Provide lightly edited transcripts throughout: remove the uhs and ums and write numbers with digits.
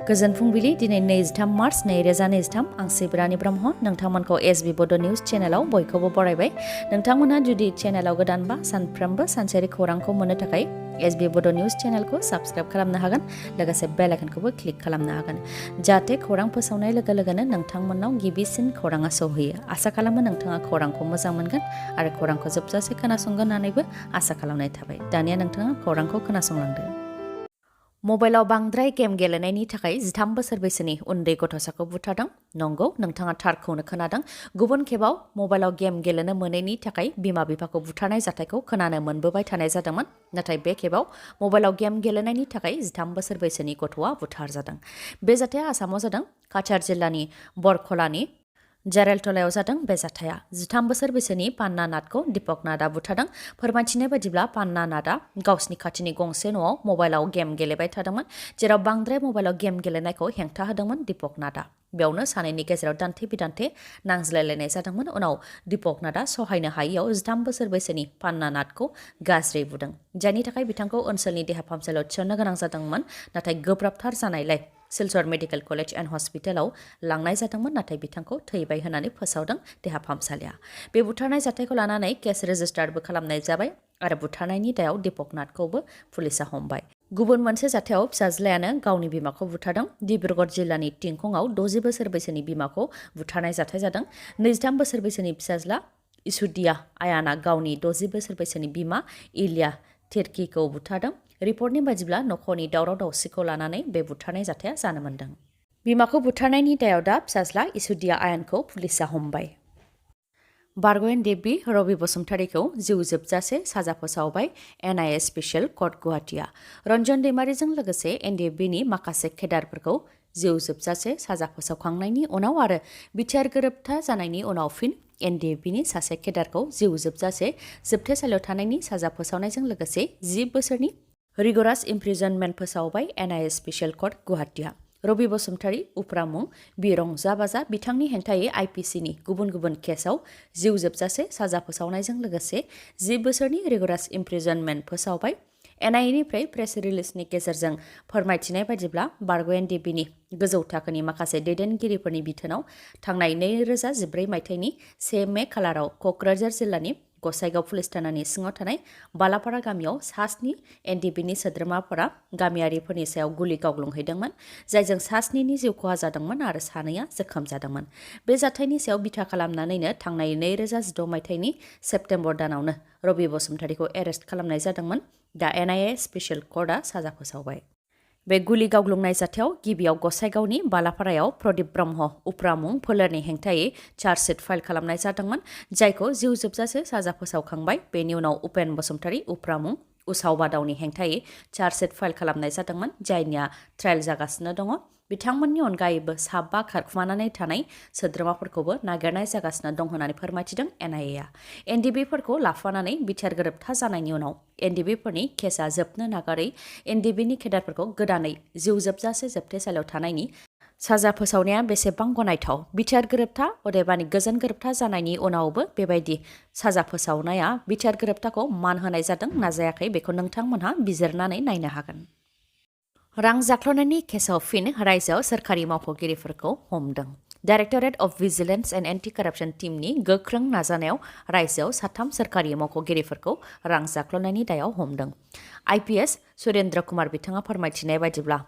गोजोन फुंबिलि दिनै 23 मार्च 2023 आं सिब्रानि ब्रह्म नोंथांमोनखौ SB Bodo News चेनेलाव बयखौबो बरायबाय। नोंथांमोना जुदि चेनेलाव गोदानबा सानफ्रोमबो सानसेयारि खौरांखौ मोननो थाखाय SB Bodo News चेनेलखौ साबस्क्राइब खालामनो हागोन लोगोसे बेल आइकनखौबो क्लिक खालामनो हागोन जाहाथे खौरां फोसावनाय लोगो लोगोनो नोंथांमोननाव गिबिसिन खौराङा सौहैयो। आसा खालामो नोंथाङा खौरांखौ मोजां मोनगोन आरो खौरांखौ जोबजासे खोनासंगोन होननानैबो आसा खालामनाय थाबाय। दानिया नोंथाङा खौरांखौ खोनासंलांदो। मबाइलाव बांद्राय गेम गेलेनायनि थाखाय 13 बोसोर बैसोनि उन्दै गथ'साखौ बुथारदों। नंगौ, नोंथाङा थारखौनो खोनादों। गुबुन खेबाव मबाइलाव गेम गेलेनो मोनैनि थाखाय बिमा-बिफाखौ बुथारनाय जाथायखौ खोनानो मोनबोबाय थानाय जादोंमोन। नाथाय बे खेबाव मबाइलाव गेम गेलेनायनि थाखाय 13 बोसोर बैसोनि गथ'आ बुथारजादों। बे जाथाया आसामाव जादों। काछार जिल्लानि बर'खलानि जारेलटलायाव जादों बे जाथाया। 13 बोसोर बैसोनि पान्ना नाथखौ दीपक नाथआ बुथारदों। फोरमायथिनाय बायदिब्ला पान्ना नाथआ गावसिनि खाथिनि गंसे न'आव मबाइलाव गेम गेलेबाय थादोंमोन, जेराव बांद्राय मबाइलाव गेम गेलेनायखौ हेंथा होदोंमोन दीपक नाथआ। बेयावनो सानैनि गेजेराव दान्थे-बिदान्थे नांज्लायलायनाय जादोंमोन। उनाव दीपक नाथआ सहायनो हायैयाव 13 बोसोर बैसोनि पान्ना नाथखौ गाज्रि बुदों, जायनि थाखाय बिथांखौ ओनसोलनि देहा फाहामसालियाव थिसननो गोनां जादोंमोन। नाथाय गोब्राबथार जानायलाय सिलचर मेडिकेल कलेज एन्ड हस्पिटालाव लांनाय जादोंमोन, नाथाय बिथांखौ थैबाय होननानै फोसावदों देहा फाहामसालिया। बे बुथारनाय जाथायखौ लानानै केस रेजिस्टारबो खालामनाय जाबाय आरो बुथारनायनि दायाव दीपक नाथखौबो पुलिसा हमबाय। गुबुन मोनसे जाथायाव फिसाज्लायानो गावनि बिमाखौ बुथारदों। डिब्रुगड़ जिल्लानि टिंखंआव 60 बोसोर बैसोनि बिमाखौ बुथारनाय जाथाय जादों। 23 बोसोर बैसोनि फिसाज्ला इसुदिया आयाना गावनि 60 बोसोर बैसोनि बिमा इलिया तिर्कीखौ बुथारदों। रिपर्टनि बायदिब्ला नखरनि दावराव-दावसिखौ लानानै बे बुथारनाय जाथाया जानो मोन्दों। बिमाखौ बुथारनायनि दायाव दा फिसाज्ला इसुदिया आयानखौ पुलिसा हमबाय। बारग' रबि बसुमतारीखौ जिउ जोबजासे साजा फोसावबाय NIA स्पेसियेल कर्ट गुवाहाटीआ। रन्जन दैमारिजों लोगोसे NDFBनि माखासे केडारफोरखौ जिउ जोबजासे साजा फोसावखांनायनि उनाव आरो बिटिआर गोरोबथा जानायनि उनाव फिन NDFBनि सासे केडारखौ जिउ जोबजासे जोबथेसालियाव थानायनि साजा फोसावनायजों लोगोसे 10 बोसोरनि रिगरास इमप्रिजनमेन्ट फोसावबाय NIA स्पेसियेल कर्ट गुवाहाटीआ। रबि बसुमतारी उफ्रा मुं बि रंजा-बाजा बिथांनि हेंथायै IPCनि गुबुन गुबुन केसआव जिउ जोबजासे साजा फोसावनायजों लोगोसे 10 बोसोरनि रिगरास इमप्रिजनमेन्ट फोसावबाय। NIAनिफ्राय प्रेस रिलिजनि गेजेरजों फोरमायथिनाय बायदिब्ला बारग' NDFBनि गोजौ थाखोनि माखासे दैदेनगिरिफोरनि बिथोनाव थांनाय 2014 मायथाइनि 1 मे खालाराव क'क्राझार जिल्लानि गसाइगाव पुलिस थानानि सिङाव थानाय बालापारा गामियाव 7 NDFBनि सोद्रोमाफोरा गामियारिफोरनि सायाव गुलि गावग्लुंहैदोंमोन, जायजों 7नि जिउ खहा जादोंमोन आरो 2आ जोखोम जादोंमोन। बे जाथायनि सायाव बिथा खालामनानैनो थांनाय 2016 मायथाइनि सेप्तेम्बर दानावनो रबि बसुमतारीखौ एरेस्ट खालामनाय जादोंमोन। दा NIA स्पेसियेल कर्टआ साजा फोसावबाय। बे गुलि गावग्लुंनाय जाथायाव गिबियाव गसाइगावनि बालापारायाव प्रदीप ब्रह्म उफ्रा मुं फोलेरनि हेंथायै चार्जसिट फाइल खालामनाय जादोंमोन, जायखौ जिउ जोबजासे साजा फोसावखांबाय। बेनि उनाव उपेन बसुमतारी उफ्रा मुं उसाव बादावनि हेंथायै चार्जसिट फाइल खालामनाय जादोंमोन, जायनिया ट्रायल जागासिनो दङ। बिथांमोननि अनगायैबो 7 खारखुमानानै थानाय सोद्रोमाफोरखौबो नागिरनाय जागासिनो दं होननानै फोरमायथिदों NIAआ। NDFBफोरखौ लाफानानै बिटिआर गोरोबथा जानायनि उनाव NDFBफोरनि केसआ जोबनो नागारै NDFBनि केडारफोरखौ गोदानै जिउ जोबजासे जोबथेसालियाव थानायनि साजा फोसावनाया बेसेबां गनायथाव? बिटिआर गोरोबथा अदेबानि गोजोन गोरोबथा जानायनि उनावबो बेबायदि साजा फोसावनाया बिटिआर गोरोबथाखौ मान होनाय जादों ना जायाखै बेखौ नोंथांमोनहा बिजिरनानै नायनो हागोन। रां जाख्ल'नायनि केसआव फिन रायजोआव सोरखारि मावख'गिरिफोरखौ हमदों। Directorate of vigilance and anti corruption टीमनि गोख्रों नाजानायाव रायजोआव 3 सोरखारि मावख'गिरिफोरखौ रां जाख्ल'नायनि दायाव हमदों। IPS सुरेन्द्र कुमार बिथाङा फोरमायथिनाय बायदिब्ला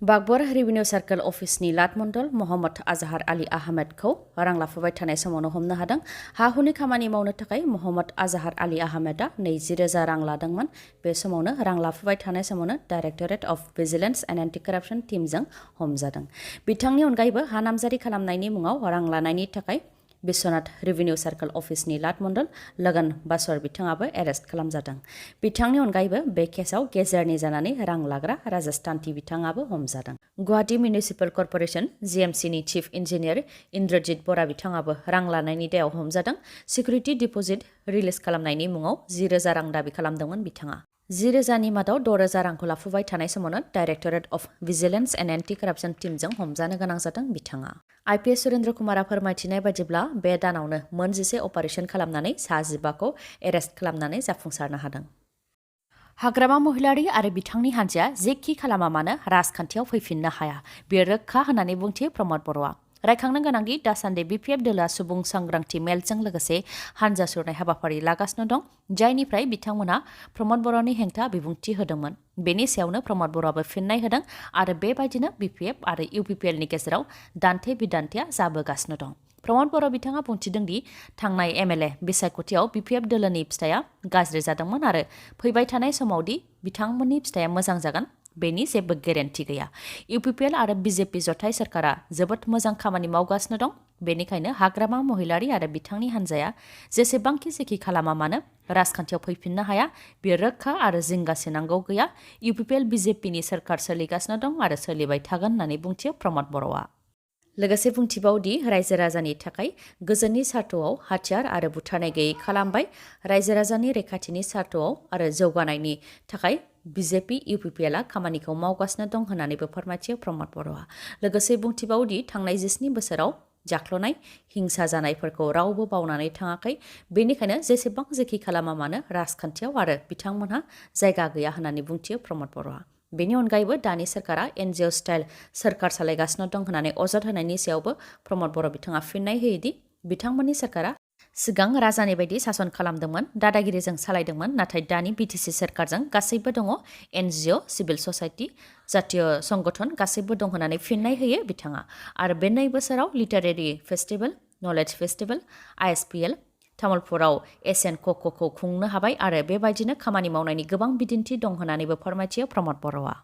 बागबर रेभिनिउ सार्कल अफिसनि लाटमन्डल महम्मद आजहार आली आहमेदखौ रां लाफुबाय थानाय समावनो हमनो हादों। हा-हुनि खामानि मावनो थाखाय महम्मद आजहार आली आहमेदआ 20,000 रां लादोंमोन। बे समावनो रां लाफुबाय थानाय समावनो directorate of vigilance and anti corruption टीमजों हमजादों। बिथांनि अनगायैबो हा नामजारि खालामनायनि मुङाव रां लानायनि थाखाय बिश्वनाथ रेभिनिउ सार्कल अफिसनि लाटमन्डल लगन बासर बिथाङाबो एरेस्ट खालामजादों। बिथांनि अनगायैबो बे केसआव गेजेरनि जानानै रां लाग्रा राजस्थानथि बिथाङाबो हमजादों। गुवाहाटी मिउनिसिपेल कर्परेसन GMCनि चिफ इन्जिनियार इन्द्रजित बरा बिथाङाबो रां लानायनि दायाव हमजादों। सिकिउरिटि डिप'जिट रिलिज खालामनायनि मुङाव 10,000 रां दाबि खालामदोंमोन बिथाङा। 10,000नि मादाव 6,000 रांखौ लाफुबाय थानाय समावनो directorate of vigilance and anti corruption टीमजों हमजानो गोनां जादों बिथाङा। IPS सुरेन्द्र कुमारा फोरमायथिनाय बायदिब्ला बे दानावनो मोन 11 अपारेसन खालामनानै 15खौ एरेस्ट खालामनानै जाफुंसारनो हादों। हाग्रामा महिलारि आरो बिथांनि हान्जाया जेखि खालामा मानो राजखान्थियाव फैफिननो हाया बेयो रोखा होननानै बुंथियो प्रमद बर'आ। रायखांनो गोनांदि दासान्दि BPF दोलोआ सुबुं सांग्रांथि मेलजों लोगोसे हान्जा सुरनाय हाबाफारि लागासिनो दं, जायनिफ्राय बिथांमोना प्रमद बर'नि हेंथा बिबुंथि होदोंमोन। बेनि सायावनो प्रमद बर'आबो फिननाय होदों आरो बेबायदिनो BPF आरो UPPLनि गेजेराव दान्थे बिदान्थेया जाबोगासिनो दं। प्रमद बर' बिथाङा बुंथिदों दि थांनाय MLA बिसायख'थियाव BPF दोलोनि फिथाइया गाज्रि जादोंमोन आरो फैबाय थानाय समाव दि बिथांमोननि फिथाइया मोजां जागोन बेनि जेबो गेरेन्टि गैया। UPPL आरो BJP जथाय सरकारा जोबोद मोजां खामानि मावगासिनो दं, बेनिखायनो हाग्रामा महिलारि आरो बिथांनि हान्जाया जेसेबांखि जेखि खालामा मानो राजखान्थियाव फैफिननो हाया बेयो रोखा आरो जिंगासिनांगौ गैया। UPPL BJPनि सरकार सोलिगासिनो दं आरो सोलिबाय थागोन होननानै बुंथियो प्रमद बर'आ। लोगोसे बुंथिबावदि रायजो राजानि थाखाय गोजोननि सार्थआव हाथियार आरो बुथारनाय गैयै खालामबाय, रायजो राजानि रैखाथिनि सार्थआव आरो जौगानायनि थाखाय BJP UPPLआ खामानिखौ मावगासिनो दं होननानैबो फोरमायथियो प्रमद बर'आ। लोगोसे बुंथिबावदि थांनाय 19 बोसोराव जाख्ल'नाय हिंसा जानायफोरखौ रावबो बावनानै थाङाखै, बेनिखायनो जेसेबां जेखि खालामा मानो राजखान्थियाव आरो बिथांमोनहा जायगा गैया होननानै बुंथियो प्रमद बर'आ। बेनि अनगायैबो दानि सरकारा NGO स्टाइल सरकार सालायगासिनो दं होननानै अजद होनायनि सायावबो प्रमद बर' बिथाङा फिननाय होयोदि बिथांमोननि सरकारा सिगां राजानि बायदि सासन खालामदोंमोन, दादागिरिजों सालायदोंमोन, नाथाय दानि BTC सरकारजों गासैबो दङ, NGO, सिभिल ससाइटि, जातीय संगठन गासैबो दं होननानै फिननाय होयो बिथाङा। आरो बे 2 बोसोराव literary festival, knowledge festival, ISPL, तामुलपुराव एसियान क'खौ खुंनो हाबाय आरो बेबायदिनो खामानि मावनायनि गोबां बिदिन्थि दं होननानैबो फोरमायथियो प्रमद बर'आ।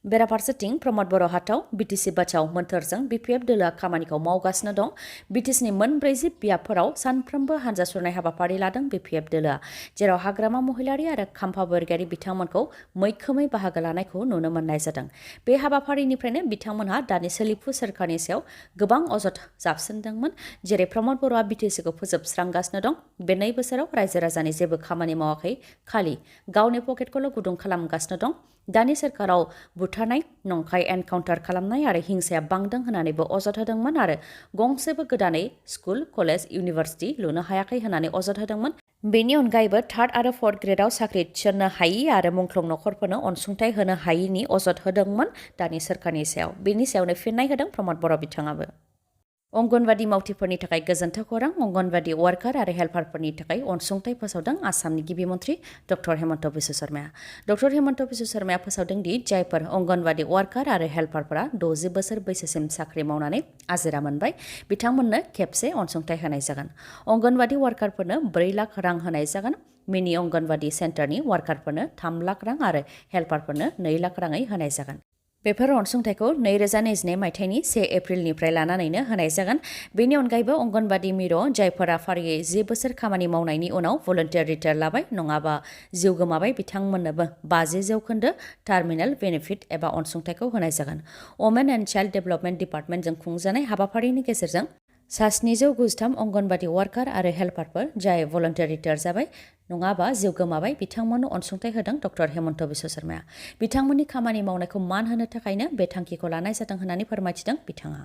बेराफारसेथिं प्रमद बर' हाथाव BTC बाचाव मोन्थोरजों BPF दोलोआ खामानिखौ मावगासिनो दं। BTCनि 40 बियाबफोराव सानफ्रोमबो हान्जा सुरनाय हाबाफारि लादों BPF दोलोआ, जेराव हाग्रामा महिलारि आरो खाम्फा बरगयारि बिथांमोनखौ मैखोमै बाहागो लानायखौ नुनो मोननाय जादों। बे हाबाफारिनिफ्रायनो बिथांमोनहा दानि सोलिफु सोरखारनि सायाव गोबां अजद जाबसिनदोंमोन, जेरै प्रमद बर'आ BTCखौ फोजोबस्रांगासिनो दं, बे 2 बोसोराव रायजो राजानि जेबो खामानि मावाखै, खालि गावनि पकेटखौल' गुदुं खालामगासिनो दं। दानि सरकाराव बुथारनाय, नंखाय एनकाउन्टार खालामनाय आरो हिंसाया बांदों होननानैबो अजद होदोंमोन आरो गंसेबो गोदानै स्कुल, कलेज, इउनिभार्सिटि लुनो हायाखै होननानै अजद होदोंमोन। बेनि अनगायैबो 3rd आरो 4th ग्रेडआव साख्रि थिसननो हायि आरो मुंख्लं नखरफोरनो अनसुंथाइ होनो हायिनि अजद होदोंमोन दानि सरकारनि सायाव। बेनि सायावनो फिननाय होदों प्रमद बर' बिथाङाबो। अंगनवाड़ी मावथिफोरनि थाखाय गोजोनथाव खौरां, अंगनवाड़ी वार्कार आरो हेल्पारफोरनि थाखाय अनसुंथाइ फोसावदों आसामनि गिबि मन्थ्रि डक्टर हेमन्त बिश्व शर्माया। डक्टर हेमन्त बिश्व शर्माया फोसावदों दि जायफोर अंगनवाड़ी वार्कार आरो हेल्पारफोरा 60 बोसोर बैसोसिम साख्रि मावनानै आजिरा मोनबाय, बिथांमोननो खेबसे अनसुंथाइ होनाय जागोन। अंगनवाड़ी वार्कारफोरनो 4 लाख रां होनाय जागोन। मिनि अंगनवाड़ी सेन्टारनि वार्कारफोरनो 3 लाख रां आरो हेल्पारफोरनो 2 लाख राङै होनाय जागोन। बेफोर अनसुंथाइखौ 2022 मायथाइनि 1 एप्रिलनिफ्राय लानानैनो होनाय जागोन। बेनि अनगायैबो अंगनवाड़ी मिर' जायफोरा फारियै 10 बोसोर खामानि मावनायनि उनाव भलन्टियार रिटायार लाबाय नङाबा जिउ गोमाबाय, बिथांमोननोबो 50% टार्मिनेल बेनिफिट एबा अनसुंथाइखौ होनाय जागोन। वमेन एन्ड चाइल्ड डेभेलपमेन्ट डिपार्टमेन्टजों खुंजानाय हाबाफारिनि गेजेरजों 793 अंगनवाड़ी वार्कार आरो हेल्पारफोर जाय भलन्टियार रिटायार जाबाय नङाबा जिउ गोमाबाय, बिथांमोननो अनसुंथाइ होदों डक्टर हेमन्त बिश्व शर्माया। बिथांमोननि खामानि मावनायखौ मान होनो थाखायनो बे थांखिखौ लानाय जादों होननानै फोरमायथिदों बिथाङा।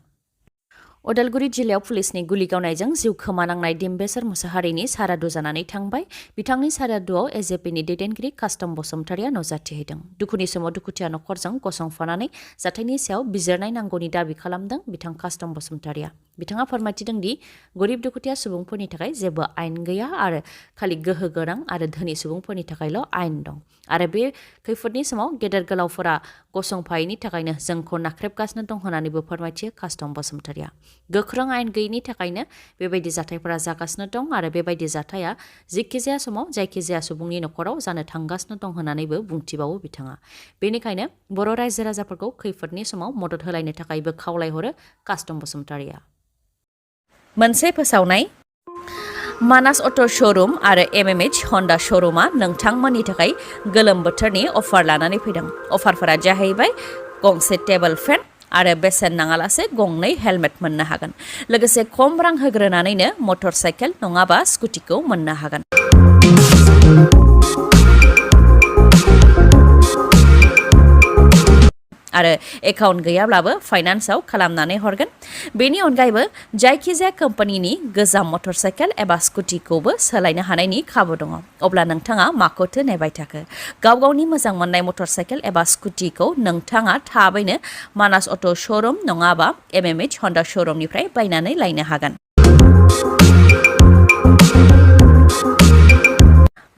उदालगुरि जिल्लायाव पुलिसनि गुलि गावनायजों जिउ खोमानांनाय दिम्बेश्वर मुसाहारिनि सारादु जानानै थांबाय। बिथांनि सारादुआव एजेपिनि दैदेनगिरि कास्टम बसुमतारिया नुजाथि हैदों। दुखुनि समाव दुखुथिया नखरजों गसंफानानै जाथायनि सायाव बिजिरनाय नांगौनि दाबि खालामदों बिथां कास्टम बसुमतारिया। बिथाङा फोरमायथिदों दि गरिब दुखुथिया सुबुंफोरनि थाखाय जेबो आयेन गैया आरो खालि गोहो गोनां आरो धोनि सुबुंफोरनि थाखायल' आयेन दं आरो बे खैफोदनि समाव गेदेर गोलावफोरा गसंफायैनि थाखायनो जोंखौ नाख्रेबगासिनो दं होननानैबो फोरमायथियो कास्टम बसुमतारिया। गोख्रों आयेन गैयिनि थाखायनो बेबायदि जाथायफोरा जागासिनो दं आरो बेबायदि जाथाया जिखिजाया समाव जायखिजाया सुबुंनि नखराव जानो थांगासिनो दं होननानैबो बुंथिबावो बिथाङा। बेनिखायनो बर' रायजो राजाफोरखौ खैफोदनि समाव मदद होलायनो थाखायबो खावलायहरो कास्टम बसुमतारिया। मोनसे फोसावनाय मानास अट' श'रुम आरो MMH हन्डा श'रुमा नोंथांमोननि थाखाय गोलोम बोथोरनि अफार लानानै फैदों। अफारफोरा जाहैबाय गंसे टेबोल फेन आरो बेसेन नाङालासे 2 हेलमेट मोननो हागोन। लोगोसे खम रां होग्रोनानैनो मटर साइकेल नङाबा स्कुटिखौ मोननो हागोन। आरो एकाउन्ट गैयाब्लाबो फाइनान्सआव खालामनानै हरगोन बेनि अनगायैबो जायखिजाया कम्पानिनि गोजाम मटरसाइकेल एबा स्कुटिखौबो सोलायनो हानायनि खाबु दङ अब्ला नोंथाङा माखौथो नेबाय थाखो गावनि मोजां मोननाय मटरसाइकेल एबा स्कुटिखौ नोंथाङा थाबैनो मानास अट' श'रुम नङाबा MMH हन्डा श'रुमनिफ्राय बायनानै लायनो हागोन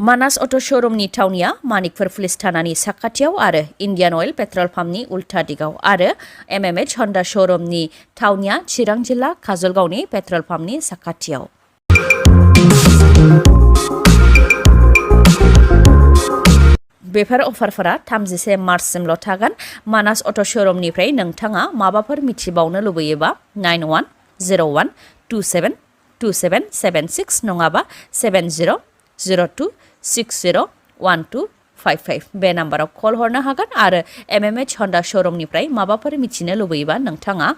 मानास अट' श'रुमनि थावनिया मानिकपुर पुलिस थानानि साखाथियाव आरो इन्डियान अइल पेट्रल पाम्पनि उल्था दिगाव आरो MMH हन्डा श'रुमनि थावनिया चिरां जिल्ला काजलगावनि पेट्रल पाम्पनि साखाथियाव बेफोर अफारफोरा 31 मार्चसिमल' थागोन मानास अट' श'रुमनिफ्राय नोंथाङा माबाफोर मिथिबावनो लुबैयोबा 9101272776 नङाबा 7002601255 बे नाम्बाराव कल हरनो हागोन आरो MMH हन्डा श'रुमनिफ्राय माबाफोर मिथिनो लुबैयोबा नोंथाङा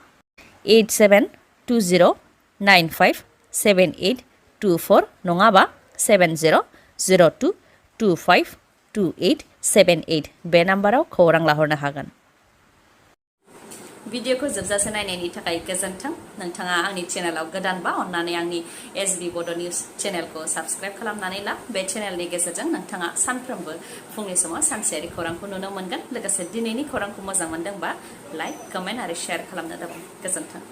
8720957824 नङाबा 7002252878 बे नाम्बाराव खौरां लाहरनो हागोन भिडिअखौ जोबजासे नायनायनि थाखाय गोजोन्थों नोंथाङा आंनि चेनेलाव गोदानबा अन्नानै आंनि SB Bodo News चेनेलखौ साबस्क्राइब खालामनानै ला बे चेनेलनि गेजेरजों नोंथाङा सानफ्रोमबो फुंनि समाव सानसेयारि खौरांखौ नुनो मोनगोन लोगोसे दिनैनि खौरांखौ मोजां मोनदोंबा लाइक कमेन्ट आरो शेयार खालामनो दाबाव गोजोन्थों